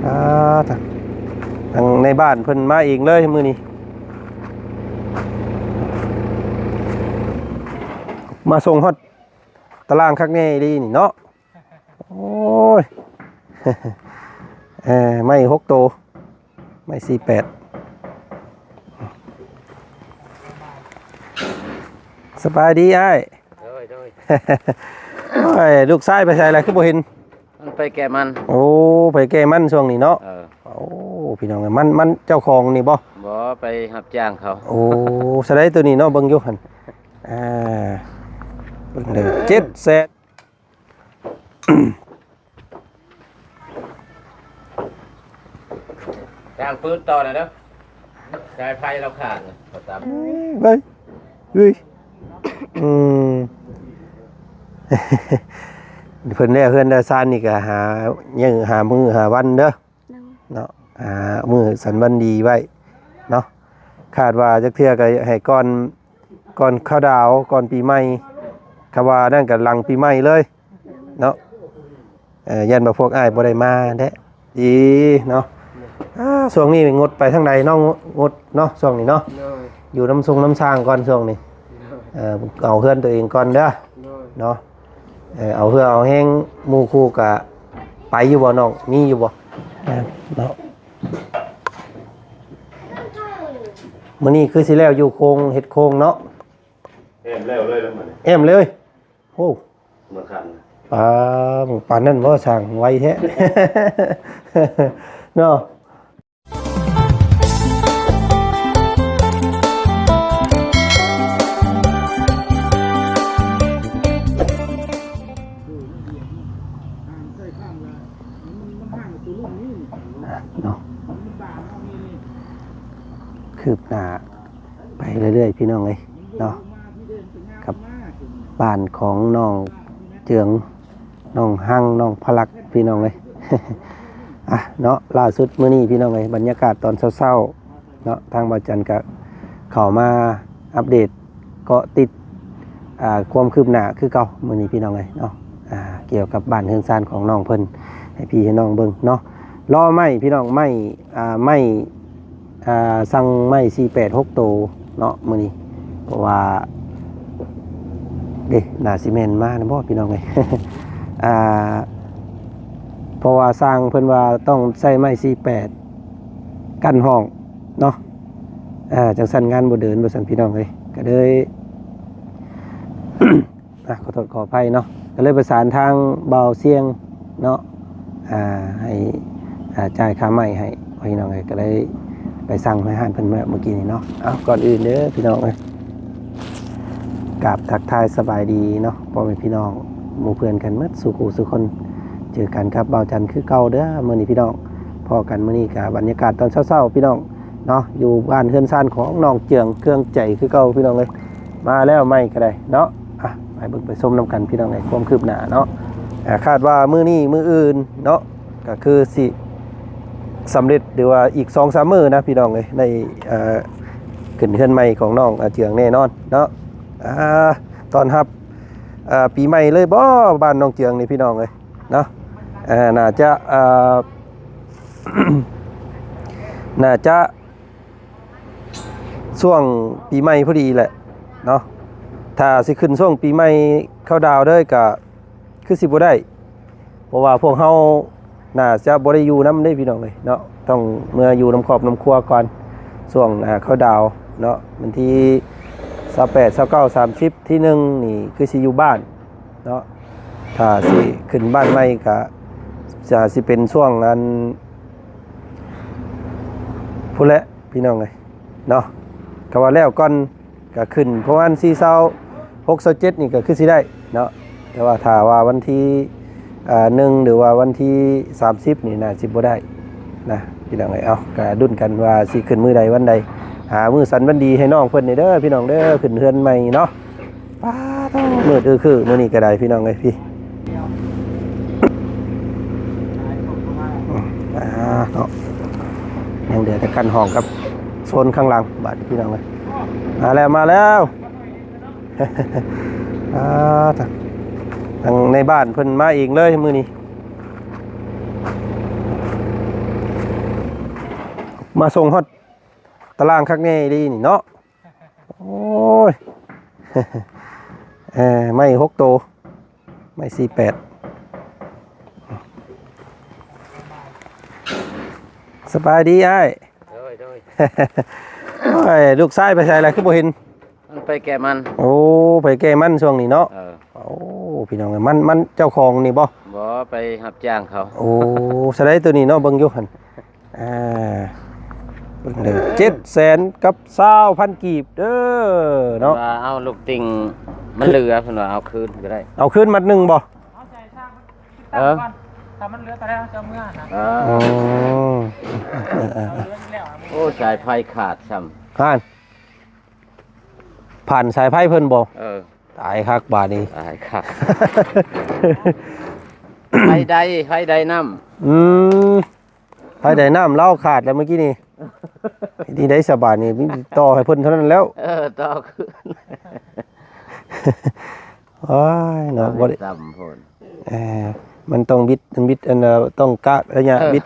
ອ່າ ທາງໃນບ້ານເພິ່ນມາເອງເລີຍມື້ນີ້ ມາສົ່ງຮອດຕະລ່າງຄັກແນ່ອີ່ຫຼີນີ້ເນາະ. ໂອ້ຍ ເອີ ໄມ້ຫົກໂຕ ໄມ້ສີ່ແປດ. ສະບາຍດີອ້າຍ. ໂດຍ ໂດຍ. ໂອ້ຍ ລູກຊາຍໄປໃສລະ ຄືບໍ່ເຫັນ? ມັນໄປແກ່ມັນ. ໂອ້ ໄປແກ່ມັນຊ່ວງນີ້ເນາະ. ເອີ ໂອ້ ພີ່ນ້ອງເອີຍ ມັນ ມັນເຈົ້າຂອງນີ້ບໍ່? ບໍ່ ໄປຮັບຈ້າງເຂົາ. ໂອ້ ສະໄດໂຕນີ້ເນາະ ເບິ່ງຢູ່ຫັ້ນ. ອ່າ ເບິ່ງເດີ ເຈັດແສນ. ຈ້າງປືນຕໍ່ໜ່ອຍເດີ ສາຍໄຟລາວຂາດນະ ເບິ່ງ ເຮີ້ຍ ອືມ ເພິ່ນແລ້ວເຮືອນແລ້ວຊານນີ້ກໍຫາ ຍັງຫາມື້ຫາວັນເດີ ໂດຍ ເນາະ ຫາມື້ສັນວັນດີໄວ້ເນາະ ຄາດວ່າຈັກເທື່ອກໍໃຫ້ກ່ອນ ກ່ອນເຂົ້າດາວ ກ່ອນປີໃໝ່ ຄຳວ່ານັ້ນກໍຫຼັງປີໃໝ່ເລີຍເນາະ. ເອີ ຢ້ານວ່າພວກອ້າຍບໍ່ໄດ້ມາແທ້ ດີເນາະ. ອ່າ ຊ່ວງນີ້ງົດໄປທາງໃດເນາະ? ງົດເນາະ ຊ່ວງນີ້ເນາະ. ໂດຍ ຢູ່ນຳຊົງນຳຊ່າງກ່ອນຊ່ວງນີ້. ໂດຍ ເອີ ເອົາເຮືອນຕົວເອງກ່ອນເດີ. ໂດຍ ເນາະ. ເອີ ເອົາເຫື່ອເອົາແຮງໝູ່ຄູ່ກະໄປຢູ່ບໍ່ນ້ອງ? ມີຢູ່ບໍ່? ເອີ ເນາະ. ມື້ນີ້ຄືຊິແລ້ວຢູ່ໂຄງ ເຮັດໂຄງເນາະ. ແອ້ມແລ້ວເລີຍລະມື້ນີ້ ແອ້ມເລີຍ. ໂອ້ ມື້ຄ່ຳ ປາ ປານນັ້ນບໍ່ ຊ່າງໄວແທ້ ເນາະ. ເນາະ ຄືບໜ້າ ໄປເລື້ອຍໆ ພີ່ນ້ອງເອີຍເນາະ ກັບບ້ານຂອງນ້ອງເຈືອງ ນ້ອງຮັງ ນ້ອງພະລັກ ພີ່ນ້ອງເອີຍ. ອ່ະ ເນາະ ລ່າສຸດມື້ນີ້ ພີ່ນ້ອງເອີຍ ບັນຍາກາດຕອນເຊົ້າໆ ເນາະ ທາງບ່າວຈັນກະເຂົ້າມາອັບເດດ ເກາະຕິດ ອ່າ ຄວາມຄືບໜ້າຄືເກົ່າ ມື້ນີ້ ພີ່ນ້ອງເອີຍເນາະ. ອ່າ ກ່ຽວກັບບ້ານເຮືອນຊານຂອງນ້ອງເພິ່ນ ໃຫ້ພີ່ໃຫ້ນ້ອງເບິ່ງເນາະ. ລໍໄມ້ ພີ່ນ້ອງ ໄມ້ ອ່າ ໄມ້ ອ່າ ສັ່ງໄມ້ສີ່ແປດຫົກໂຕເນາະມື້ນີ້ ເພາະວ່າ ເດ້ ໜ້າຊິແມ່ນມານຳບໍ່ ພີ່ນ້ອງເອີຍ. ອ່າ ເພາະວ່າຊ່າງເພິ່ນວ່າຕ້ອງໃຊ້ໄມ້ສີ່ແປດ ກັ້ນຫ້ອງເນາະ. ອ່າ ຈັ່ງຊັ້ນງານບໍ່ເດີນວ່າຊັ້ນ ພີ່ນ້ອງເອີຍ ກະເລີຍ ອ່າ ຂໍໂທດຂໍອະໄພເນາະ ກໍເລີຍປະສານທາງບ່າວຊຽງເນາະ ອ່າ ໃຫ້ ອ່າ ຈ່າຍຄ່າໄມ້ໃຫ້ ພີ່ນ້ອງເອີຍ ກໍເລີຍໄປສັ່ງໃຫ້ຮ້ານເພິ່ນເມື່ອ ເມື່ອກີ້ນີ້ເນາະ. ເອົາ ກ່ອນອື່ນເດີ ພີ່ນ້ອງເອີຍ ກາບທັກທາຍສະບາຍດີເນາະ ພໍ່ແມ່ພີ່ນ້ອງ ໝູ່ເພື່ອນກັນໝົດສູ່ຄູ່ສູ່ຄົນ ເຈີກັນກັບບ່າວຈັນຄືເກົ່າເດີ. ມື້ນີ້ ພີ່ນ້ອງ ພໍ້ກັນມື້ນີ້ກະບັນຍາກາດຕອນເຊົ້າໆ ພີ່ນ້ອງເນາະ ຢູ່ບ້ານເຮືອນຊານຂອງນ້ອງເຈືອງເຄືອງໃຈຄືເກົ່າ ພີ່ນ້ອງເອີຍ. ມາແລ້ວໄມ້ກໍໄດ້ເນາະ. ອ່ະ ໄປເບິ່ງໄປຊົມນຳກັນ ພີ່ນ້ອງເອີຍ ຄວາມຄືບໜ້າເນາະ. ອ່າ ຄາດວ່າມື້ນີ້ມື້ອື່ນເນາະ ກໍຄືຊິສຳເລັດ ຫຼືວ່າອີກສອງສາມມື້ນະ ພີ່ນ້ອງເອີຍ ໃນ ເອີ ຂຶ້ນເຮືອນໃໝ່ຂອງນ້ອງ ອາ ເຈືອງແນ່ນອນເນາະ. ອ່າ ຕ້ອນຮັບ ເອີ ປີໃໝ່ເລີຍບໍ່ ບ້ານນ້ອງເຈືອງນີ້ ພີ່ນ້ອງເອີຍເນາະ. ເອີ ໜ້າຈະ ເອີ ໜ້າຈະ ຊ່ວງປີໃໝ່ພໍດີແຫຼະເນາະ. ຖ້າຊິຂຶ້ນຊ່ວງປີໃໝ່ເຂົ້າດາວເລີຍກະຄືຊິບໍ່ໄດ້ ເພາະວ່າພວກເຮົາໜ້າຈະບໍ່ໄດ້ຢູ່ນຳເດ້ ພີ່ນ້ອງເອີຍເນາະ. ຕ້ອງເມືອຢູ່ນຳຄອບນຳຄົວກ່ອນ ຊ່ວງ ອ່າ ເຂົ້າດາວເນາະ ວັນທີຊາວແປດ ຊາວເກົ້າ ສາມສິບ ທີໜຶ່ງນີ້ຄືຊິຢູ່ບ້ານເນາະ. ຖ້າຊິຂຶ້ນບ້ານໃໝ່ກະຈະຊິເປັນຊ່ວງອັນ ພຸ້ນແຫຼະ ພີ່ນ້ອງເອີຍເນາະ. ກໍວ່າແລ້ວກ່ອນ ກໍຂຶ້ນປະມານສີ່ ຊາວຫົກ ຊາວເຈັດນີ້ກໍຄືຊິໄດ້ເນາະ. ແຕ່ວ່າຖ້າວ່າວັນທີ ເອີ ໜຶ່ງ ຫຼືວ່າວັນທີສາມສິບນີ້ໜ້າຊິບໍ່ໄດ້ນະ ພີ່ນ້ອງເອີຍ. ເອົາ ກໍລຸ້ນກັນວ່າຊິຂຶ້ນມື້ໃດວັນໃດ ຫາມື້ສັນວັນດີໃຫ້ນ້ອງເພິ່ນນີ້ເດີ ພີ່ນ້ອງເດີ ຂຶ້ນເຮືອນໃໝ່ເນາະ. ປາດ ມືດອືອຄືມື້ນີ້ກໍໄດ້ ພີ່ນ້ອງເອີຍ ພີ່ ອ່າ ເນາະ ຍັງເຫຼືອແຕ່ກັ້ນຫ້ອງກັບໂຊນຂ້າງຫຼັງບາດນີ້ ພີ່ນ້ອງເອີຍ. ມາແລ້ວ ມາແລ້ວ ອ່າ ທາງໃນບ້ານເພິ່ນມາເອງເລີຍມື້ນີ້. ມາສົ່ງຮອດຕະລ່າງຄັກແນ່ອີ່ຫຼີນີ້ເນາະ. ໂອ້ຍ ເອີ ໄມ້ຫົກໂຕ ໄມ້ສີ່ແປດ. ສະບາຍດີອ້າຍ. ໂດຍ ໂດຍ. ໂອ້ຍ ລູກຊາຍໄປໃສລະ ຄືບໍ່ເຫັນ? ມັນໄປແກ່ມັນ. ໂອ້ ໄປແກ່ມັນຊ່ວງນີ້ເນາະ. ເອີ ໂອ້ ພີ່ນ້ອງເອີຍ ມັນ ມັນເຈົ້າຂອງນີ້ບໍ່? ບໍ່ ໄປຮັບຈ້າງເຂົາ. ໂອ້ ສະໄດໂຕນີ້ເນາະ ເບິ່ງຢູ່ຫັ້ນ. ອ່າ ເບິ່ງເດີ ເຈັດແສນກັບຊາວພັນກີບເດີເນາະ. ວ່າເອົາລູກຕິ່ງມັນເຫຼືອ ເພິ່ນວ່າເອົາຄືນກໍໄດ້. ເອົາຄືນມັດໜຶ່ງບໍ່? ເອີ ຖ້າມັນເຫຼືອຕອນໃດເຮົາຈະເອົາເມືອນະ. ເອີ ອໍ ເອີໆໆ ໂອ້ ສາຍໄຟຂາດຊ້ຳ. ຜ່ານ ຜ່ານສາຍໄຟເພິ່ນບໍ່? ເອີ ຕາຍຄັກບາດນີ້ ຕາຍຄັກ. ໄຟໃດ ໄຟໃດນ້ຳ. ອືມ ໄຟໃດນ້ຳລາວຂາດແລ້ວມື້ກີ້ນີ້. ເຮັດຈັ່ງໃດສະບາດນີ້ ມີຕໍ່ໃຫ້ເພິ່ນເທົ່ານັ້ນແລ້ວ. ເອີ ຕໍ່ຄືນ. ໂອ້ຍເນາະ ບໍ່ໄດ້ ຕ່ຳໂພດ. ເອີ ມັນຕ້ອງບິດ ມັນບິດ ອັນ ເອີ ຕ້ອງກະໄລຍະ ເອີ ບິດ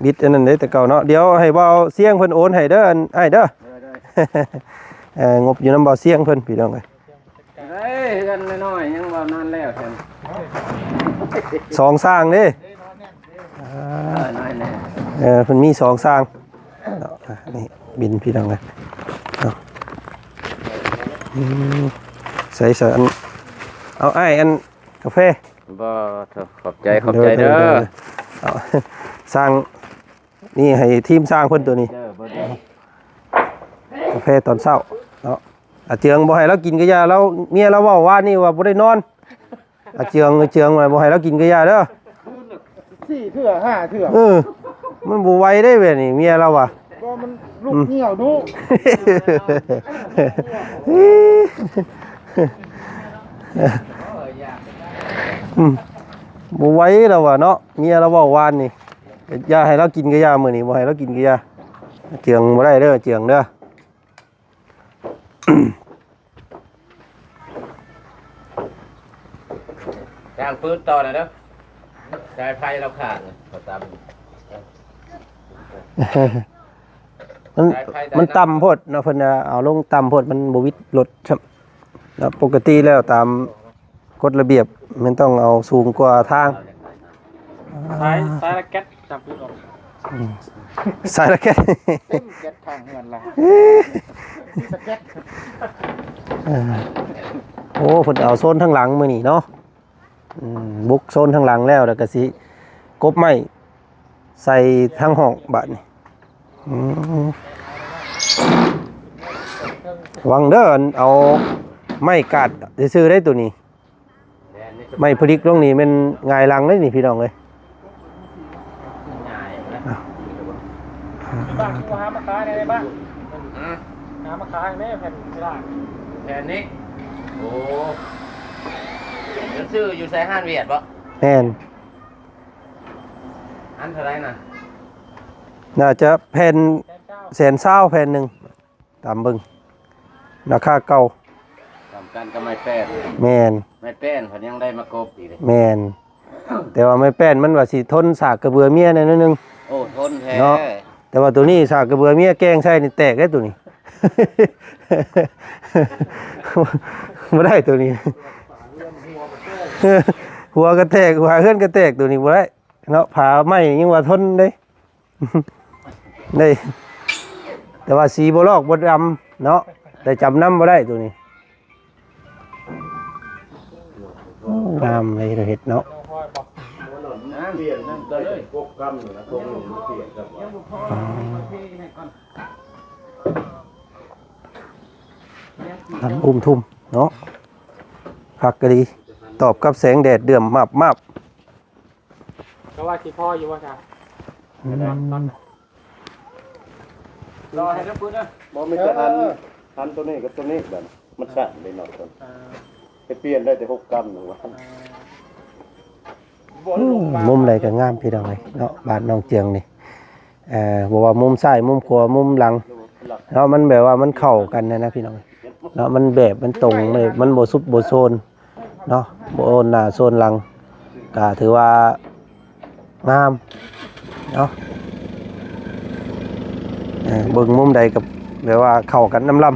ບິດອັນນັ້ນເດ້ແຕ່ເກົ່າເນາະ. ດຽວໃຫ້ບ່າວຊຽງເພິ່ນໂອນໃຫ້ເດີ ອັນ ອ້າຍເດີ. ເອີ ເອີ ງົບຢູ່ນຳບ່າວຊຽງເພິ່ນ ພີ່ນ້ອງເອີຍ. ເອີຍ ເຮືອນນ້ອຍໆ ຍັງບໍ່ນອນແລ້ວຊັ້ນ. ສອງຊ່າງເດ້. ເອີ ນ້ອຍແນ່. ເອີ ເພິ່ນມີສອງຊ່າງເນາະ. ອ່າ ນີ້ບິນ ພີ່ນ້ອງເອີຍເນາະ. ອືມ ໃສ່ ໃສ່ອັນ ເອົາອ້າຍ ອັນກາແຟ. ບໍ່ ຂອບໃຈ ຂອບໃຈເດີ. ເອົາ ຊ່າງ ນີ້ໃຫ້ທີມຊ່າງເພິ່ນໂຕນີ້ ເດີ ບໍ່ໄດ້ ກາແຟຕອນເຊົ້າເນາະ. ອາເຈືອງບໍ່ໃຫ້ລາວກິນກະຢ່າ ລາວ ເມຍລາວເວົ້າວານນີ້ວ່າບໍ່ໄດ້ນອນ. ອາເຈືອງ ອາເຈືອງວ່າບໍ່ໃຫ້ລາວກິນກະຢ່າເດີ. ສີ່ເທື່ອ ຫ້າເທື່ອ. ເອີ ມັນບໍ່ໄຫວເດ້ແບບນີ້ ເມຍລາວວ່າ. ບໍ່ ມັນລູກ ອືມ ຫ່ຽວດຸ. ອືມ ບໍ່ໄຫວລາວວ່າເນາະ ເມຍລາວເວົ້າວານນີ້. ຢ່າໃຫ້ລາວກິນກະຢ່າ ມື້ນີ້ບໍ່ໃຫ້ລາວກິນກະຢ່າ. ເຈືອງບໍ່ໄດ້ເດີ ເຈືອງເດີ. ຈ້າງປືດຕໍ່ນະເດີ ສາຍໄຟລາວຂາດນະ ເຂົາຕຳ ມັນ ສາຍໄຟ ມັນຕ່ຳໂພດເນາະ ເພິ່ນເອົາລົງຕ່ຳໂພດ ມັນບໍ່ວິດລົດຊ້ຳເນາະ. ປົກກະຕິແລ້ວຕາມ ກົດລະບຽບແມ່ນຕ້ອງເອົາສູງກວ່າທາງ. ສາຍ ສາຍລະແກັດຈັບຢູ່ດອກ. ອືມ ສາຍລະແກັດ ເຕັມແກັດຂ້າງເຮືອນລະ ສະແກັດ. ເອີ ໂອ້ ເພິ່ນເອົາໂຊນທາງຫຼັງມື້ນີ້ເນາະ. ອືມ ບຸກໂຊນທາງຫຼັງແລ້ວ ແລ້ວກະຊິກົບໄມ້ໃສ່ທາງຫ້ອງບາດນີ້. ອືມ ລະວັງເດີ ອັນເອົາໄມ້ກາດຊື່ໆ ໄດ໋ໂຕນີ້. ໄມ້ຜະລິກລົງນີ້ແມ່ນຫງາຍຫຼັງເດ້ນີ້ພີ່ນ້ອງເອີຍ. ບ້ານ ຫາມາຂາຍແດ່ບ້ານ. ຫາມາຂາຍແດ່ແຜ່ນກະດາດ ແຜ່ນນີ້. ໂອ້ ຈະຊື້ຢູ່ໃສ ຮ້ານຫວຽດບໍ່? ແມ່ນ. ອັນເທົ່າໃດນະ? ໜ້າຈະແຜ່ນແສນຊາວ ແຜ່ນໜຶ່ງ. ຕາມເບິ່ງລາຄາເກົ່າ ສຳຄັນກັບໄມ້ແປ້ນ. ແມ່ນ ໄມ້ແປ້ນເພິ່ນຍັງໄດ້ມາກົບອີກເດ້. ແມ່ນ ແຕ່ວ່າໄມ້ແປ້ນມັນວ່າຊິທົນສາກກະເບືອເມຍແດ່ໜ້ອຍໜຶ່ງ. ໂອ້ ທົນແທ້ເນາະ. ແຕ່ວ່າໂຕນີ້ສາກກະເບືອເມຍແກ່ງໃສ່ນີ້ແຕກເດ້ໂຕນີ້ ບໍ່ໄດ້ໂຕນີ້ ຫົວກະແຕກ ຫົວເຮືອນກະແຕກ ໂຕນີ້ບໍ່ໄດ້ເນາະ. ຝາໄມ້ຍັງວ່າທົນເດ້. ໄດ້ ແຕ່ວ່າສີບໍ່ລອກບໍ່ດຳເນາະ ແຕ່ຈຳນຳບໍ່ໄດ້ໂຕນີ້. ໂອ້ ງາມເລີຍເຮັດເນາະ. ອືມ ດຳອຸ້ມທຸ່ມເນາະ ຄັກກະດີ ຕອບກັບແສງແດດເດືອມມາບໆ. ກໍວ່າຊິພໍຢູ່ວ່າຊະ. ອືມ ລໍໃຫ້ເດີປືນເດີ. ບໍ່ ມີແຕ່ຫັນ ເອີ ຫັນໂຕນີ້ກັບໂຕນີ້ ບາດມັນສັ້ນໄດ້ໜ້ອຍຄົນ. ເອີ ໄປປ່ຽນໄດ້ແຕ່ຫົກກຳນີ້ວ່າ. ເອີ ໂອ້ ມຸມໃດກໍງາມພີ່ນ້ອງເອີຍເນາະ ບ້ານໜອງເຈືອງນີ້. ເອີ ບໍ່ວ່າມຸມຊ້າຍ ມຸມຂວາ ມຸມຫຼັງເນາະ ມັນແບບວ່າມັນເຂົ້າກັນນະ ນະພີ່ນ້ອງເນາະ. ມັນແບບມັນຕົງເລີຍ ມັນບໍ່ຊຸບບໍ່ໂຊນເນາະ ບໍ່ໂອນໜ້າໂຊນຫຼັງ ກະຖືວ່າງາມເນາະ. ເອີ ເບິ່ງມຸມໃດກໍແບບວ່າເຂົ້າກັນນຳລຳ.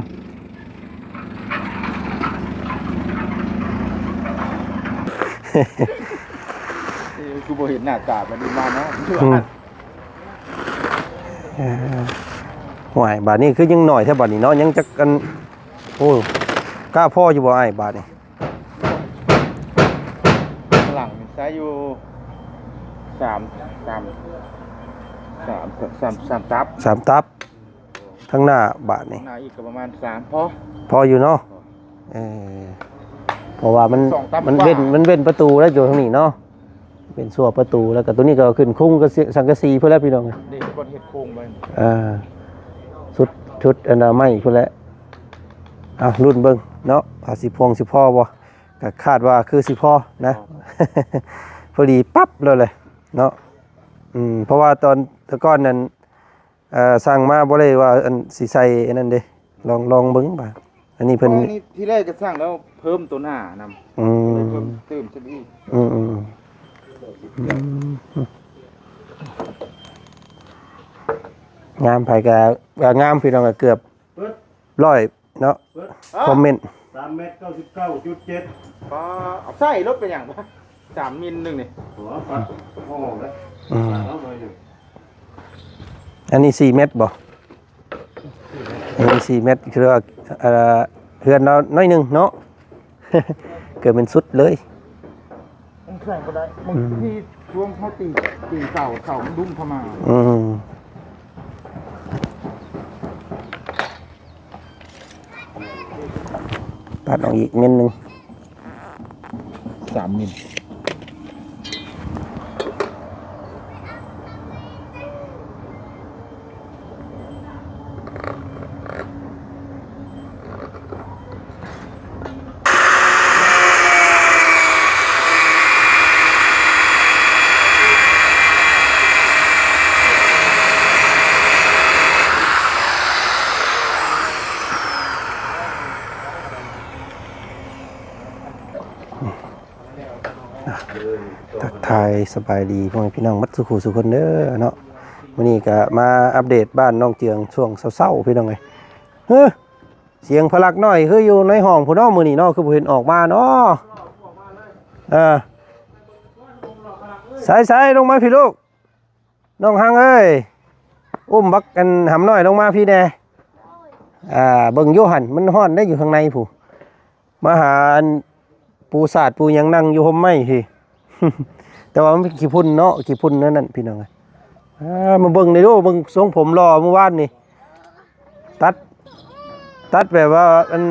ເອີ ຄືບໍ່ເຫັນໜ້າຕາບັດນີ້ມາເນາະ. ອືມ ເອີ ໂອ້ຍ ບາດນີ້ຄືຍັງໜ້ອຍແທ້ບາດນີ້ເນາະ ຍັງຈັກອັນ ໂອ້ ກ້າພໍຢູ່ບໍ່ອ້າຍບາດນີ້? ຂ້າງຫຼັງນີ້ໃຊ້ຢູ່ສາມ ສາມ ສາມ ສາມ ສາມຕັບ ສາມຕັບ. ທາງໜ້າບາດນີ້ ໜ້າອີກກໍປະມານສາມພໍ ພໍຢູ່ເນາະ. ເອີ ເພາະວ່າມັນ ສອງຕັບ ມັນເວັ້ນ ກວ່າ ມັນເວັ້ນປະຕູແລ້ວຢູ່ທາງນີ້ເນາະ ເປັນຊົ່ວປະຕູ ແລ້ວກໍຕົວນີ້ກໍຂຶ້ນຄຸງກັບສັງກະສີພຸ້ນແຫຼະພີ່ນ້ອງ. ເດ້ ເຮັດໂຄງໄວ້ ອ່າ ສຸດ ຊຸດອັນນາໄມ້ພຸ້ນແຫຼະ. ເອົາລຸ້ນເບິ່ງເນາະ ວ່າຊິພວງຊິພໍບໍ່ ກໍຄາດວ່າຄືຊິພໍນະ ພໍ ພໍດີປັບແລ້ວແຫຼະເນາະ. ອືມ ເພາະວ່າຕອນແຕ່ກ່ອນນັ້ນ ເອີ ສັ່ງມາບໍ່ໄດ້ວ່າອັນຊິໃສ່ອັນນັ້ນເດ້ ລອງ ລອງເບິ່ງບາດ ອັນນີ້ເພິ່ນ ອໍ ນີ້ທີແລກກໍສັ່ງແລ້ວເພີ່ມຕົວໜ້ານຳ ອືມ ເພີ່ມຕື່ມຊະອີກ ອືມ ອືມ ອືມ ງາມ ໃຜກໍ ກໍງາມ ພີ່ນ້ອງ ກໍເກືອບ ເບິດ ຮ້ອຍເນາະ ເບິດ ຄອມເມັນ ສາມແມັດ ເກົ້າສິບເກົ້າຈຸດເຈັດ. ປ້າ ເອົາໃສ່ລົດເປັນຫຍັງ? ສາມມິນໜຶ່ງນີ້ ຫົວປັດ ໂອ້ ອືມ ປາດເອົາໜ້ອຍໜຶ່ງ. ອັນນີ້ສີ່ແມັດບໍ່? ອັນນີ້ສີ່ແມັດ ຄືວ່າ ເອີ ເຮືອນລາວໜ້ອຍໜຶ່ງເນາະ ເກີດເປັນຊຸດເລີຍ ໃສ່ບໍ່ໄດ້. ອືມ ບາງທີຊ່ວງເຮົາຕີ ຕີເສົາ ເສົາມັນດຸ້ມເຂົ້າມາ. ອືມ ຕັດອອກອີກເມັນໜຶ່ງ ສາມມິນ. ທັກທາຍສະບາຍດີພໍ່ແມ່ພີ່ນ້ອງໝົດສູ່ຜູ້ສູ່ຄົນເດີເນາະ. ມື້ນີ້ກໍມາອັບເດດບ້ານນ້ອງເຈືອງຊ່ວງເຊົ້າໆ ພີ່ນ້ອງເອີຍ. ເຮີ ສຽງພະລັກນ້ອຍຄືຢູ່ໃນຫ້ອງພຸ້ນເນາະ ມື້ນີ້ເນາະ ຄືບໍ່ເຫັນອອກມາເນາະ. ເອີ ໃສໆ ລົງມາພີ້ລູກ ນ້ອງຮັງເອີຍ ອຸ້ມບັກອັນຫຳນ້ອຍລົງມາພີ້ແດ່. ອ່າ ເບິ່ງຢູ່ຫັ້ນ ມັນຮ້ອນໄດ໋ ຢູ່ຂ້າງໃນພຸ້ນ. ມາຫາອັນປູສາດປູຫຍັງ ນັ່ງຢູ່ຮົ່ມໄມ້ພີ້ ແຕ່ວ່າມັນເປັນຂີ້ຝຸ່ນເນາະ ຂີ້ຝຸ່ນນັ້ນນັ້ນ ພີ່ນ້ອງ. ອ່າ ມາເບິ່ງໄດ້ດູ ເບິ່ງຊົງຜົມຫຼໍ່ມື້ວານນີ້ ຕັດ ຕັດແບບວ່າອັນ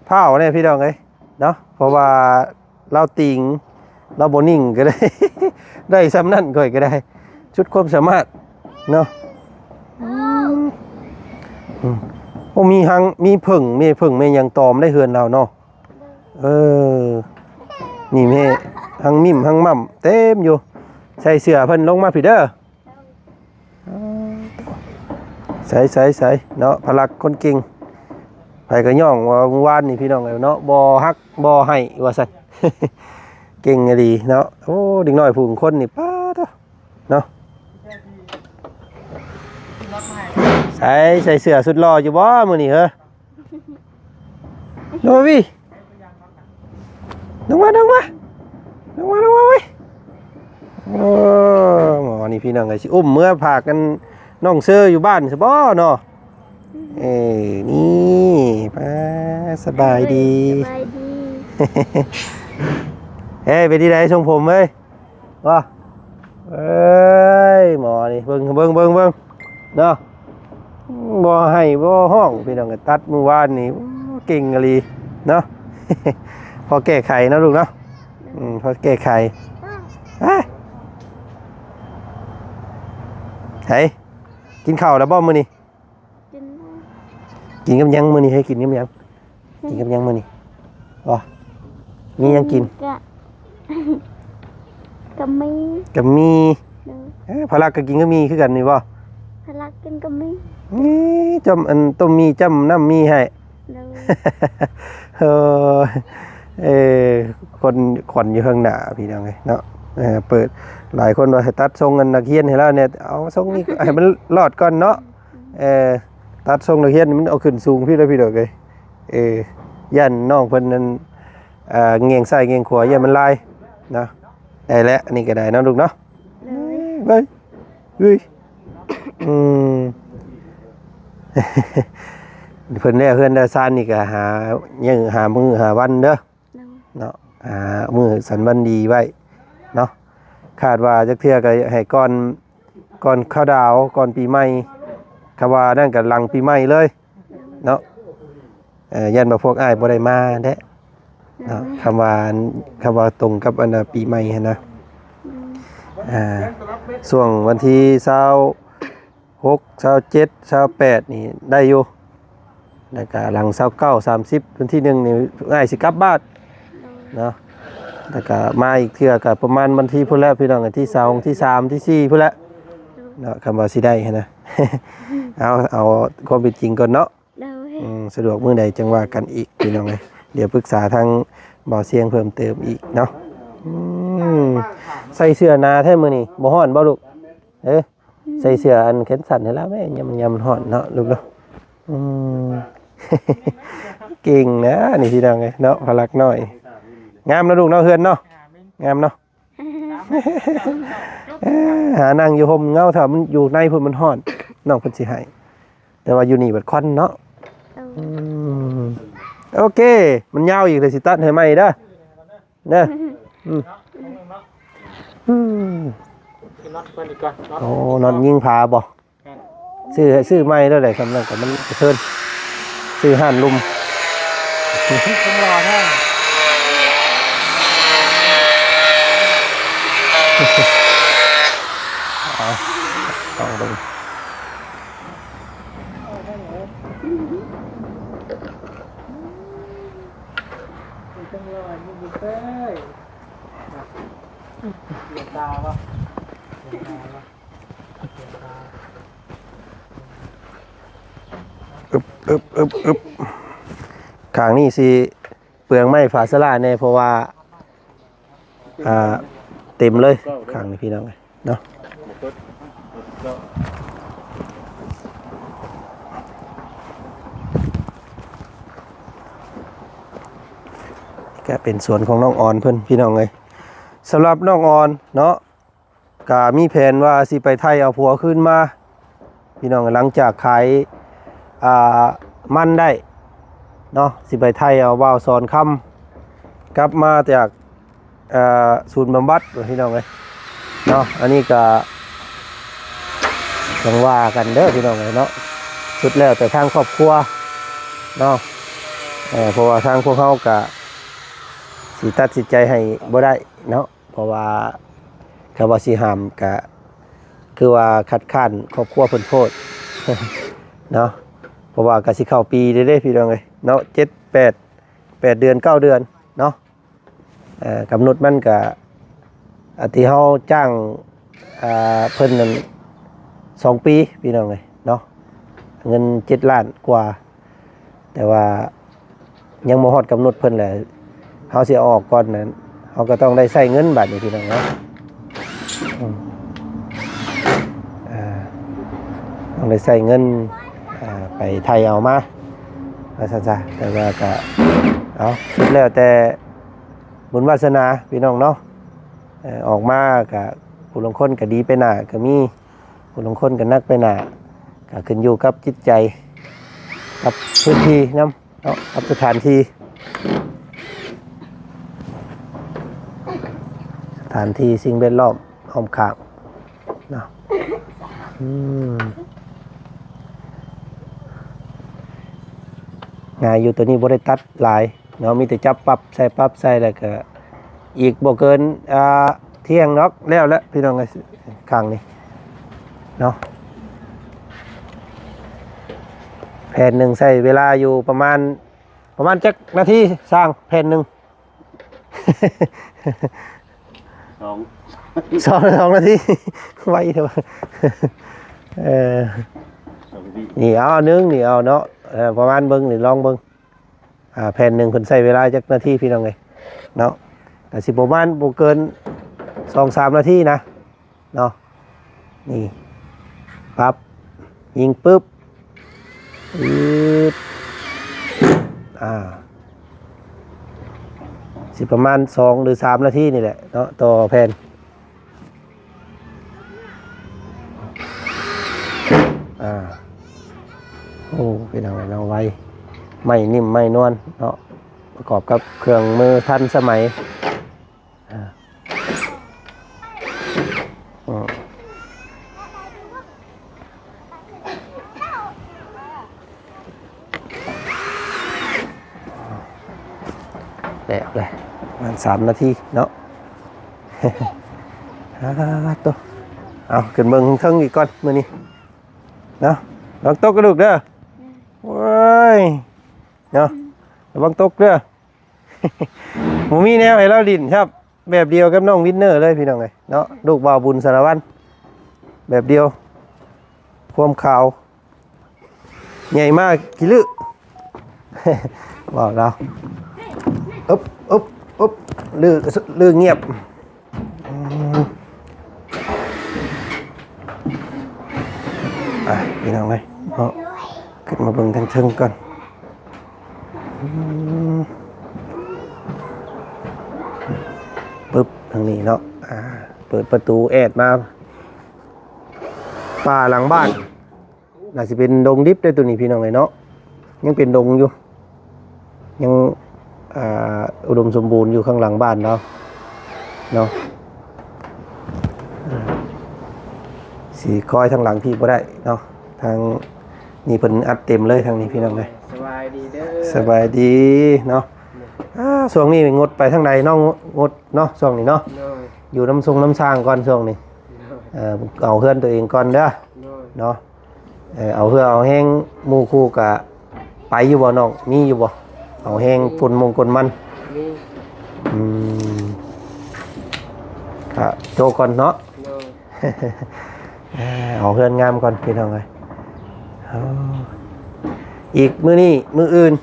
ພ້າວແດ່ ພີ່ນ້ອງເອີຍເນາະ ເພາະວ່າລາວຕີງ ລາວບໍ່ນິ່ງກໍໄດ້ ໄດ້ຊ່ຳນັ້ນຂ້ອຍກໍໄດ້ ສຸດຄວາມສາມາດເນາະ. ອືມ ໂອ້ ມີຮັງ ມີເຜິ້ງ ມີເຜິ້ງ ມີຫຍັງຕອມໄດ້ເຮືອນລາວເນາະ. ເອີ ນີ້ແມ່ຮັງມິ້ມຮັງໝ້ຳເຕັມຢູ່. ໃສ່ເສື້ອເພິ່ນລົງມາພີ້ເດີ. ໃສໆໆ ເນາະ ພະລັກຄົນເກັ່ງ. ໃຜກໍຍ້ອງວ່າມື້ວານນີ້ ພີ່ນ້ອງເອີຍເນາະ ບໍ່ຮັກບໍ່ໃຫ້ວ່າຊັ້ນ ເກັ່ງອີ່ຫຼີເນາະ. ໂອ້ ເດັກນ້ອຍຜູ້ຄົນນີ້ ປາດໂທ້ ເນາະ. ໃສ່ ໃສ່ເສື້ອສຸດຫຼໍ່ຢູ່ບໍ່ມື້ນີ້ເຮີ? ໂດຍ ລົງມາ ລົງມາ ລົງມາ ລົງມາເວີຍ. ໂອ້ ໝໍນີ້ ພີ່ນ້ອງເອີຍ ຊິອຸ້ມເມືອຝາກກັນນ້ອງເຊີຢູ່ບ້ານຊະບໍ່ເນາະ. ເອີ ນີ້ ປາ ສະບາຍດີ ສະບາຍດີ. ເອີ ເປັນທີ່ໃດຊົງຜົມເອີຍ? ວ່າ ເອີຍ ໝໍນີ້ ເບິ່ງ ເບິ່ງ ເບິ່ງ ເບິ່ງເນາະ ບໍ່ໄຫ້ບໍ່ຮ້ອງ ພີ່ນ້ອງ. ຕັດມື້ວານນີ້ ໂອ້ ເກັ່ງອີ່ຫຼີເນາະ. ພໍແກ້ໄຂເນາະລູກເນາະ. ອືມ ພໍແກ້ໄຂ. ເອີຍ ໃສ ກິນເຂົ້າແລ້ວບໍ່ມື້ນີ້? ກິນແລ້ວ. ກິນກັບຫຍັງມື້ນີ້? ໃຫ້ກິນກັບຫຍັງ? ກິນກັບຫຍັງມື້ນີ້? ອໍ ມີຫຍັງກິນ? ກະ ກະໝີ່ ກະໝີ່. ໂດຍ. ເອີ ພະລັກກໍກິນກະໝີ່ຄືກັນນີ້ບໍ່? ພະລັກກິນກະໝີ່. ນີ້ ຈ້ຳ ອັນ ຕົ້ມໝີ່ຈ້ຳນ້ຳໝີ່ໃຫ້. ໂດຍ. ເອີ ເອີ ຄົນ ຄົນຢູ່ເທິງໜ້າ ພີ່ນ້ອງເອີຍເນາະ. ເອີ ເປີດ ຫຼາຍຄົນວ່າໃຫ້ຕັດຊົງອັນນັກຮຽນໃຫ້ລາວແດ່ ເອົາຊົງນີ້ໃຫ້ມັນລອດກ່ອນເນາະ. ເອີ ຕັດຊົງນັກຮຽນມັນເອົາຂຶ້ນສູງພີ້ແລ້ວ ພີ່ນ້ອງເອີຍ. ເອີ ຢ້ານນ້ອງເພິ່ນນັ້ນ ເອີ ແງງຊ້າຍແງງຂວາ ຢ້ານມັນລາຍເນາະ. ໄດ້ແລ້ວ ອັນນີ້ກໍໄດ້ເນາະລູກເນາະ. ໂດຍ ເອີຍ ເອີຍ ອືມ ເພິ່ນແລ້ວເຮືອນແລ້ວຊານນີ້ກໍຫາ ຍັງຫາມື້ຫາວັນເດີ. ໂດຍ ເນາະ ຫາມື້ສັນວັນດີໄວ້ເນາະ. ຄາດວ່າຈັກເທື່ອກໍໃຫ້ກ່ອນ ກ່ອນເຄົາດາວ ກ່ອນປີໃໝ່ ຄຳວ່ານັ້ນກໍຫຼັງປີໃໝ່ເລີຍເນາະ. ເອີ ຢ້ານວ່າພວກອ້າຍບໍ່ໄດ້ມາແດ່ເນາະ. ໂດຍ ຄຳວ່າ ຄຳວ່າຕົງກັບອັນນ່າ ປີໃໝ່ຫັ້ນນະ. ໂດຍ ອ່າ ຊ່ວງວັນທີຊາວຫົກ ຊາວເຈັດ ຊາວແປດນີ້ໄດ້ຢູ່. ແລ້ວກະຫຼັງຊາວເກົ້າ ສາມສິບ ວັນທີໜຶ່ງນີ້ອ້າຍຊິກັບບ້ານເນາະ. ແລ້ວກະມາອີກເທື່ອກະປະມານວັນທີພຸ້ນແຫຼະ ພີ່ນ້ອງ ວັນທີສອງ ທີສາມ ທີສີ່ພຸ້ນແຫຼະເນາະ ຄຳວ່າຊິໄດ້ຫັ້ນນະ. ເອົາ ເອົາຄວາມເປັນຈິງກ່ອນເນາະ. ໂດຍ ອືມ ສະດວກມື້ໃດຈັ່ງວ່າກັນອີກ ພີ່ນ້ອງເອີຍ. ດຽວປຶກສາທາງບ່າວຊຽງເພີ່ມເຕີມອີກເນາະ. ອືມ ໃສ່ເສື້ອໜາແທ້ມື້ນີ້ ບໍ່ຮ້ອນບໍ່ລູກ? ເອີ ໃສ່ເສື້ອອັນແຂນສັ້ນໃຫ້ລາວແມ້ ຍາມ ຍາມມັນຮ້ອນເນາະລູກເນາະ. ອືມ ເກັ່ງນະນີ້ ພີ່ນ້ອງເອີຍເນາະ ພະລັກນ້ອຍ. ງາມເນາະລູກເນາະ ເຮືອນເນາະ ງາມເນາະ. ເອີ ຫານັ່ງຢູ່ຮົ່ມເງົາ ຖ້າມັນຢູ່ໃນພຸ້ນມັນຮ້ອນ ນ້ອງເພິ່ນຊິໃຫ້ ແຕ່ວ່າຢູ່ນີ້ບັດຄວັນເນາະ. ໂດຍ ອືມ ໂອເຄ ມັນຍາວອີກ ເລີຍຊິຕັດໃຫ້ໃໝ່ເດີ ເດີ. ອືມ ອືມ ຄືນັດເພິ່ນອີກກ່ອນເນາະ. ໂອ້ ນັດຍິງຜາບໍ່? ແມ່ນ ຊື້ ຊື້ໃໝ່ແລ້ວແຫຼະ ຄຳນັ້ນກໍມັນກະເທີນ ຊື້ຮ້ານລຸ່ມ ຄົງຫຼໍ່ແທ້. ເອົາ ລອງເບິ່ງ. ອຶບ ອຶບ ອຶບ ອຶບ ຂ້າງນີ້ຊິເປືອງໄມ້ຝາສາລາແດ່ ເພາະວ່າ ອ່າ ເຕັມເລີຍຂ້າງນີ້ ພີ່ນ້ອງເອີຍເນາະ. ນີ້ກະເປັນສວນຂອງນ້ອງອອນເພິ່ນ ພີ່ນ້ອງເອີຍ. ສຳລັບນ້ອງອອນເນາະ ກະມີແຜນວ່າຊິໄປໄຖ່ເອົາຜົວຄືນມາ ພີ່ນ້ອງ. ຫຼັງຈາກຂາຍ ອ່າ ມັນໄດ້ເນາະ ຊິໄປໄຖ່ເອົາບ່າວສອນຄຳ ກັບມາຈາກ ເອີ ສູນບຳບັດ ພີ່ນ້ອງເອີຍເນາະ. ອັນນີ້ກະຕ້ອງວ່າກັນເດີ ພີ່ນ້ອງເອີຍເນາະ. ສຸດແລ້ວແຕ່ທາງຄອບຄົວເນາະ ເອີ ເພາະວ່າທາງພວກເຮົາກະຊິຕັດສິນໃຈໃຫ້ບໍ່ໄດ້ເນາະ. ເພາະວ່າຄຳວ່າຊິຫ້າມກະຄືວ່າຄັດຄ້ານຄອບຄົວເພິ່ນໂພດເນາະ. ເພາະວ່າກະຊິເຂົ້າປີແລ້ວເດ້ ພີ່ນ້ອງເອີຍເນາະ ເຈັດ ແປດ ແປດເດືອນ ເກົ້າເດືອນເນາະ. ເອີ ກຳນົດມັນກະ ອາ ທີ່ເຮົາຈ້າງ ອາ ເພິ່ນນັ້ນ ສອງປີ ພີ່ນ້ອງເອີຍເນາະ ເງິນເຈັດລ້ານກວ່າ ແຕ່ວ່າຍັງບໍ່ຮອດກຳນົດເພິ່ນແຫຼະ ເຮົາຊິເອົາອອກກ່ອນນັ້ນ ເຮົາກໍຕ້ອງໄດ້ໃຊ້ເງິນບາດນີ້ ພີ່ນ້ອງເນາະ. ອືມ ອ່າ ຕ້ອງໄດ້ໃຊ້ເງິນ ອ່າ ໄປໄຖ່ເອົາມາ ວ່າຊັ້ນຊະ. ແຕ່ວ່າກໍ ເອົາ ສຸດແລ້ວແຕ່ບຸນວາສະໜາ ພີ່ນ້ອງເນາະ. ເອີ ອອກມາກໍຜູ້ລາງຄົນກໍດີໄປໜ້າກໍມີ ຜູ້ລາງຄົນກໍໜັກໄປໜ້າ ກໍຂຶ້ນຢູ່ກັບຈິດໃຈ ກັບພື້ນທີ່ນຳເນາະ ກັບສະຖານທີ່ ສະຖານທີ່ ສິ່ງແວດລ້ອມອ້ອມຂ້າງເນາະ. ອືມ ງ່າຍຢູ່ ໂຕນີ້ບໍ່ໄດ້ຕັດຫຼາຍເນາະ ມີແຕ່ຈັບປັບໃສ່ ປັບໃສ່ ແລ້ວກໍອີກບໍ່ເກີນ ອ່າ ທ່ຽງດອກ ແລ້ວແຫຼະ ພີ່ນ້ອງເອີຍ ຂ້າງນີ້ເນາະ. ແຜ່ນໜຶ່ງໃຊ້ເວລາຢູ່ປະມານ ປະມານຈັກນາທີ ຊ່າງ ແຜ່ນໜຶ່ງ? ສອງ ສອງ ສອງນາທີ ໄວແທ້ວ່າ. ເອີ ສອງນາທີ ນີ້ເອົາໜຶ່ງ ນີ້ເອົາເນາະ ເອີ ປະມານເບິ່ງ ນີ້ລອງເບິ່ງ. ອ່າ ແຜ່ນໜຶ່ງເພິ່ນໃຊ້ເວລາຈັກນາທີ ພີ່ນ້ອງເອີຍເນາະ? ກໍຊິປະມານບໍ່ເກີນສອງສາມນາທີນະເນາະ. ນີ້ປັບ ຍິງປຶບ ອືດ ອ່າ ຊິປະມານສອງຫຼືສາມນາທີນີ້ແຫຼະເນາະ ຕໍ່ແຜ່ນ ອ່າ ໂອ້ ພີ່ນ້ອງເອີຍເນາະ ໄວ ໄມ້ນິ້ມໄມ້ນວນເນາະ ປະກອບກັບເຄື່ອງມືທັນສະໄໝ ອ່າ ອືມ ແລ້ວແຫຼະ ປະມານສາມນາທີເນາະ ອາໂຕ ເອົາ ຂຶ້ນເບິ່ງເທິງອີກກ່ອນມື້ນີ້ເນາະ ລະວັງຕົກເດີລູກເດີ ໂອ້ຍ ເນາະ ລະວັງຕົກເດີ. ບໍ່ມີແນວໃຫ້ລາວຫຼິ້ນຄັບ ແບບດຽວກັບນ້ອງວິນເນີເລີຍພີ່ນ້ອງເອີຍເນາະ ລູກບ່າວບຸນສາລະວັນ ແບບດຽວ ຄວາມຂາວ ໃຫຍ່ມາຂີ້ລື້ ເວົ້າລາວ ອຶບ ອຶບ ອຶບ ລື້ ລື້ງຽບ. ອືມ ອ່ະ ພີ່ນ້ອງເອີຍເນາະ ຂຶ້ນມາເບິ່ງທາງເທິງກ່ອນ ອືມ ປຶບ ທາງນີ້ເນາະ ອ່າ ເປີດປະຕູແອດມາ ປ່າຫຼັງບ້ານ. ໜ້າຊິເປັນດົງດິບເດ້ໂຕນີ້ພີ່ນ້ອງເອີຍເນາະ ຍັງເປັນດົງຢູ່ ຍັງ ອ່າ ອຸດົມສົມບູນຢູ່ຂ້າງຫຼັງບ້ານລາວເນາະ ຊິຄອຍທາງຫຼັງພີ້ບໍ່ໄດ້ເນາະ ທາງນີ້ເພິ່ນອັດເຕັມເລີຍທາງນີ້ພີ່ນ້ອງເອີຍ ສະບາຍດີເດີ ສະບາຍດີເນາະ ອ່າ ຊ່ວງນີ້ງົດໄປທາງໃດເນາະ ງົດເນາະ ຊ່ວງນີ້ເນາະ ໂດຍ ຢູ່ນຳຊົງນຳຊ່າງກ່ອນຊ່ວງນີ້ ໂດຍ ເອີ ເອົາເຮືອນຕົວເອງກ່ອນເດີ ໂດຍ ເນາະ. ເອີ ເອົາເຫື່ອເອົາແຮງໝູ່ຄູ່ກະໄປຢູ່ບໍ່ນ້ອງ ມີຢູ່ບໍ່ ເອົາແຮງ ມີ ຄົນມົງຄົນມັນ ມີ ອືມ ກະໂຈະກ່ອນເນາະ ໂດຍ ເອົາເຮືອນງາມກ່ອນພີ່ນ້ອງເອີຍ ເອົາ ອີກມື້ນີ້ມື້ອື່ນ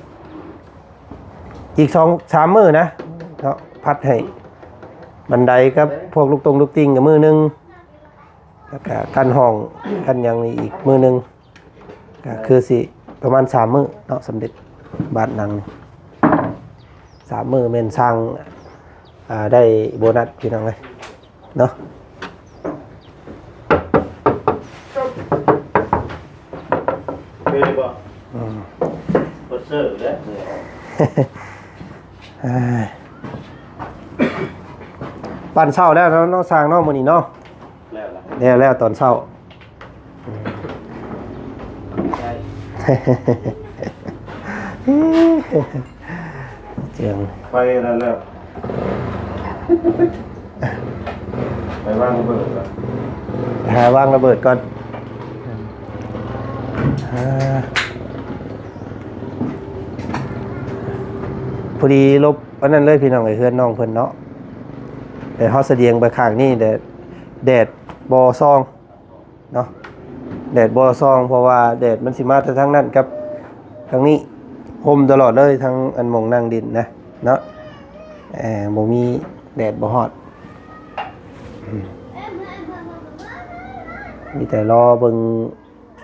ອີກສອງສາມມື້ນະເນາະ ພັດໃຫ້ບັນໄດກັບພວກລູກຕົງລູກຕິ່ງກະມື້ໜຶ່ງ ແລ້ວກະຂັ້ນຫ້ອງຂັ້ນຫຍັງນີ້ອີກມື້ໜຶ່ງ ກະຄືຊິປະມານສາມມື້ເນາະ ສຳເລັດບາດຫຼັງ ສາມມື້ແມ່ນສ້າງ ອ່າ ໄດ້ໂບນັດພີ່ນ້ອງເອີຍເນາະ ເປັນບໍ່? ອືມ ເປີດເຊີເດ້ ອ່າ ປັ້ນເຊົ້າແລ້ວເນາະ ເນາະ ຊ່າງເນາະ ມື້ນີ້ເນາະ ແລ້ວລະ ແລ້ວ ແລ້ວຕອນເຊົ້າ ເຈີງ ໄປນັ້ນແລ້ວ ໄປວາງລະເບີດລະ ໄປຫາວາງລະເບີດກ່ອນ ອ່າ ພໍດີຫຼົບອັນນັ້ນເລີຍພີ່ນ້ອງເອີຍ ເຮືອນນ້ອງເພິ່ນເນາະ ແຕ່ເຮົາສະດຽງໄປຂ້າງນີ້ແດດ ແດດບໍ່ສ່ອງ ເນາະ ແດດບໍ່ສ່ອງ ເພາະວ່າແດດມັນຊິມາແຕ່ທາງນັ້ນກັບທາງນີ້ ຮົ່ມຕະຫຼອດເລີຍ ທັງອັນໝ່ອງນັ່ງຫຼິ້ນນະເນາະ ເອີ ບໍ່ມີແດດບໍ່ຮອດ ອືມ ມີແຕ່ລໍເບິ່ງ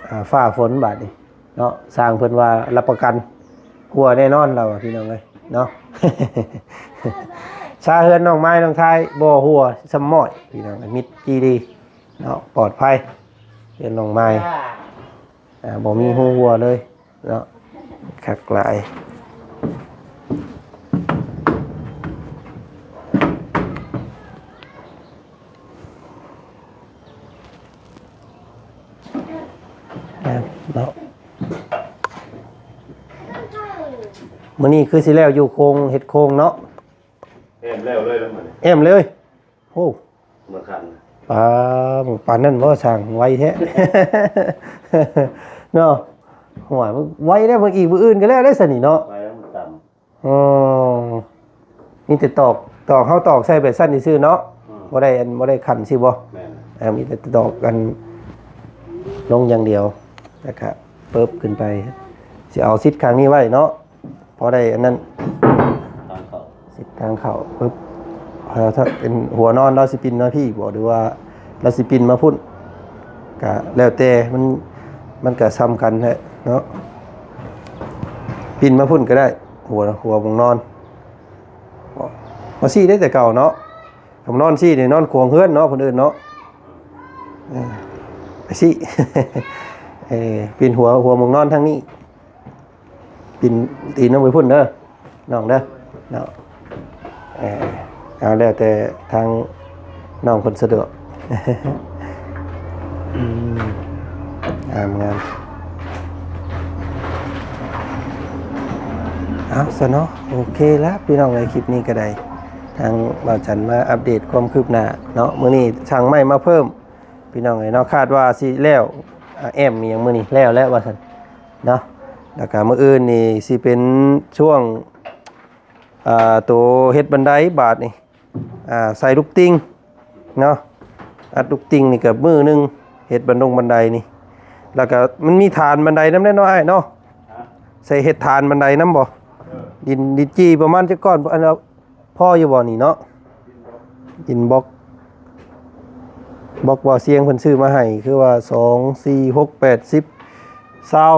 ອ່າ ຟ້າຝົນບາດນີ້ເນາະ ຊ່າງເພິ່ນວ່າຮັບປະກັນຮົ່ວແນ່ນອນ ລາວວ່າ ພີ່ນ້ອງເອີຍເນາະ ຊາເຮືອນນ້ອງໄມ້ນ້ອງທາຍບໍ່ຮົ່ວຊຳມ້ອຍ ພີ່ນ້ອງເອີຍ ມິດຈີ່ດີ ເນາະ ປອດໄພ ເຮືອນນ້ອງໄມ້ ອ່າ ບໍ່ມີຮູຮົ່ວເລີຍເນາະ ຄັກຫຼາຍ ງາມເນາະ ມື້ນີ້ຄືຊິແລ້ວຢູ່ໂຄງ ເຮັດໂຄງເນາະ ແອ້ມແລ້ວເລີຍລະມື້ນີ້ ແອ້ມເລີຍ ໂອ້ ເມື່ອຄ່ຳ ປາ ປານນັ້ນບໍ່ ຊ່າງໄວແທ້ ເນາະ ຫ້ວຍ ໄວແລ້ວ ມື້ອີກມື້ອື່ນກະແລ້ວໄດ໋ຊັ້ນນີ້ເນາະ ໄວແລ້ວມັນຕ່ຳ ອໍ ມີແຕ່ຕອກ ຕອກ ເຮົາຕອກໃສ່ແບບຊັ້ນຊື່ໆເນາະ ອືມ ບໍ່ໄດ້ ອັນ ບໍ່ໄດ້ຂັນຊີ້ບໍ່ ແມ່ນ ເອີ ມີແຕ່ຕອກ ອັນ ລົງຢ່າງດຽວ ແລ້ວກະເປີບຂຶ້ນໄປ ຊິເອົາຊິດຂ້າງນີ້ໄວ້ເນາະ ພໍໄດ້ອັນນັ້ນ ທາງເຂົ້າ ຊິທາງເຂົ້າປຶບ ເອີ ຖ້າເປັນຫົວນອນລາວຊິປິ່ນມາພີ້ບໍ່ ຫຼືວ່າລາວຊິປິ່ນມາພຸ້ນ ກະແລ້ວແຕ່ ມັນ ມັນກະສ່ຳກັນແຫຼະເນາະ ປິ່ນມາພຸ້ນກໍໄດ້ ຫົວ ຫົວໝ່ອງນອນ ມາຊີ້ໄດ້ແຕ່ເກົ່າເນາະ. ຄຳນອນຊີ້ນີ້ນອນຂວາງເຮືອນເນາະ ເພິ່ນເອີ້ນເນາະ. ເອີ ໄປຊີ້ ເອີ ປິ່ນຫົວ ຫົວໝ່ອງນອນທາງນີ້ ປິ່ນຕີນລົງໄປພຸ້ນເດີ ນ້ອງເດີເນາະ. ເອີ ເອົາແລ້ວແຕ່ທາງນ້ອງເພິ່ນສະດວກ. ອືມ ງາມໆ ເອົາຊະເນາະ. ໂອເຄລະ ພີ່ນ້ອງເອີຍ ຄລິບນີ້ກໍໄດ້ ທາງບ່າວຈັນມາອັບເດດຄວາມຄືບໜ້າເນາະ. ມື້ນີ້ສັ່ງໄມ້ມາເພີ່ມ ພີ່ນ້ອງເອີຍເນາະ. ຄາດວ່າຊິແລ້ວ ອາ ແອ້ມອີ່ຫຍັງມື້ນີ້ແລ້ວແລ້ວວ່າຊັ້ນເນາະ. ແລ້ວກໍມື້ອື່ນນີ້ຊິເປັນຊ່ວງ ອ່າ ໂຕເຮັດບັນໄດບາດນີ້ ອ່າ ໃສ່ລູກຕິ່ງເນາະ. ອັດລູກຕິ່ງນີ້ກໍມື້ໜຶ່ງ ເຮັດບັນດົງບັນໄດນີ້. ແລ້ວກໍມັນມີຖານບັນໄດນຳເດ້ເນາະ ອ້າຍເນາະ. ໃສ່ເຮັດຖານບັນໄດນຳບໍ່? ເອີ ດິນ ດິນຈີ່ປະມານຈັກກ້ອນ? ອັນ ພໍຢູ່ບໍ່ນີ້ເນາະ? ດິນບລັອກ ບລັອກບ່າວຊຽງເພິ່ນຊື້ມາໃຫ້ ຄືວ່າ ສອງ ສີ່ ຫົກ ແປດ ສິບ ຊາວ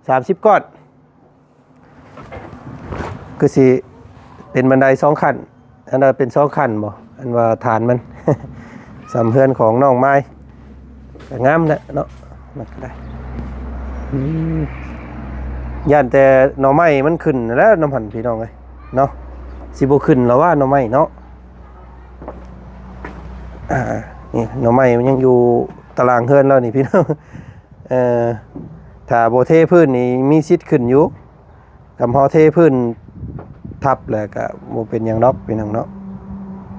ສາມສິບກ້ອນ. ຄືຊິເປັນບັນໄດສອງຂັ້ນ ອັນນັ້ນເປັນສອງຂັ້ນບໍ່? ອັນວ່າຖານມັນ ສ່ຳເຮືອນຂອງນ້ອງມາຍ ກໍງາມແຫຼະເນາະ ມັນກໍໄດ້. ອືມ ຢ້ານແຕ່ໜໍ່ໄມ້ມັນຂຶ້ນແລ້ວນຳຫັ້ນ ພີ່ນ້ອງເອີຍເນາະ. ຊິບໍ່ຂຶ້ນແລ້ວວ່າໜໍ່ໄມ້ເນາະ. ອ່າ ນີ້ໜໍ່ໄມ້ມັນຍັງຢູ່ຕາລາງເຮືອນລາວນີ້ ພີ່ນ້ອງ. ເອີ ຖ້າບໍ່ເທພື້ນນີ້ມີສິດຂຶ້ນຢູ່. ກຳເຮົາເທພື້ນທັບແລ້ວກະບໍ່ເປັນຫຍັງດອກ ພີ່ນ້ອງເນາະ.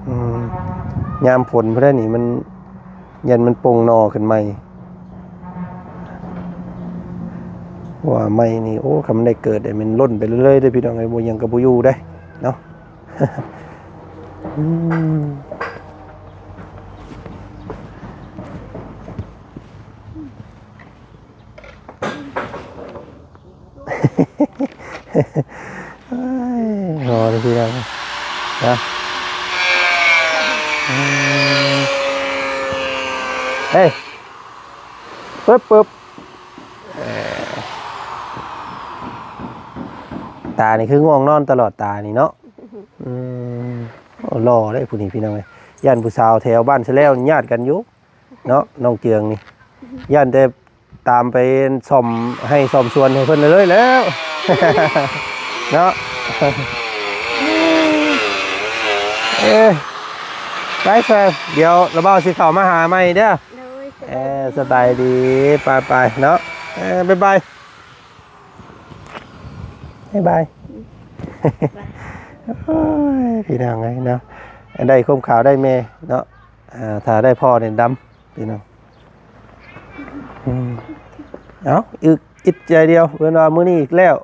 ອືມ ຍາມຝົນພຸ້ນແຫຼະນີ້ ມັນ ຢ້ານມັນປົ່ງໜໍ່ຂຶ້ນໃໝ່. ເພາະວ່າໄມ້ນີ້ ໂອ້ ຄັນມັນໄດ້ເກີດນີ້ ມັນຫຼົ່ນໄປເລື້ອຍໆເດ້ ພີ່ນ້ອງເອີຍ. ບໍ່ຫຍັງກໍບໍ່ຢູ່ເດ້ເນາະ. ອືມ ໂອ້ຍ ພໍເລີຍພີ່ນ້ອງນະ. ອືມ ເອີຍ ປຶບ ປຶບ ເອີ ຕານີ້ຄືງ່ວງນອນຕະຫຼອດຕານີ້ເນາະ. ອືມ ໂອ້ ຫຼໍ່ເດ້ຜູ້ນີ້ ພີ່ນ້ອງເອີຍ. ຢ້ານຜູ້ສາວແຖວບ້ານຊະແລ້ວຍາດກັນຢູ່ ເນາະ ນ້ອງເຈືອງນີ້. ຢ້ານແຕ່ຕາມໄປສ້ອມໄຮ່ສ້ອມສວນໃຫ້ເພິ່ນເລີຍແລ້ວ ເນາະ. ເອີຍ ໄປຊະ ດຽວລະບ່າວຊິເຂົ້າມາຫາໃໝ່ເດີ. ໂດຍ ເອີ ສະບາຍດີ ສະບາຍດີ ໄປໆ ເນາະ. ເອີ ບາຍບາຍ ບາຍບາຍ. ໂອ້ຍ ພີ່ນ້ອງເອີຍເນາະ ໄດ້ຄວາມຂາວໄດ້ແມ່ເນາະ. ອ່າ ຖ້າໄດ້ພໍ່ນີ້ດຳ ພີ່ນ້ອງ. ອືມ ເອົາ ອຶກ ອິດໃຈດຽວ ເພິ່ນວ່າມື້ນີ້ແລ້ວ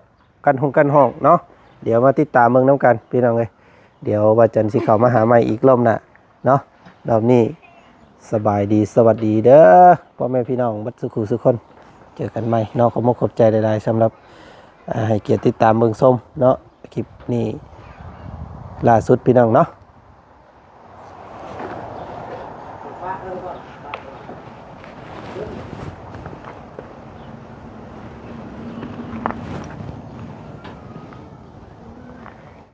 ກັນຫົງກັນຫ້ອງເນາະ. ດຽວມາຕິດຕາມເບິ່ງນຳກັນ ພີ່ນ້ອງເອີຍ. ດຽວວ່າຈັນຊິເຂົ້າມາຫາໃໝ່ອີກລອບໜ້າເນາະ. ລອບນີ້ສະບາຍດີ ສະຫວັດດີເດີ ພໍ່ແມ່ພີ່ນ້ອງເບິດສູ່ຄູ່ສູ່ຄົນ. ເຈີກັນໃໝ່ເນາະ. ຂອບມຸກຂອບໃຈຫຼາຍໆ ສຳລັບ ອ່າ ໃຫ້ກຽດຕິດຕາມເບິ່ງຊົມເນາະ. ຄລິບນີ້ລ່າສຸດ ພີ່ນ້ອງເນາະ.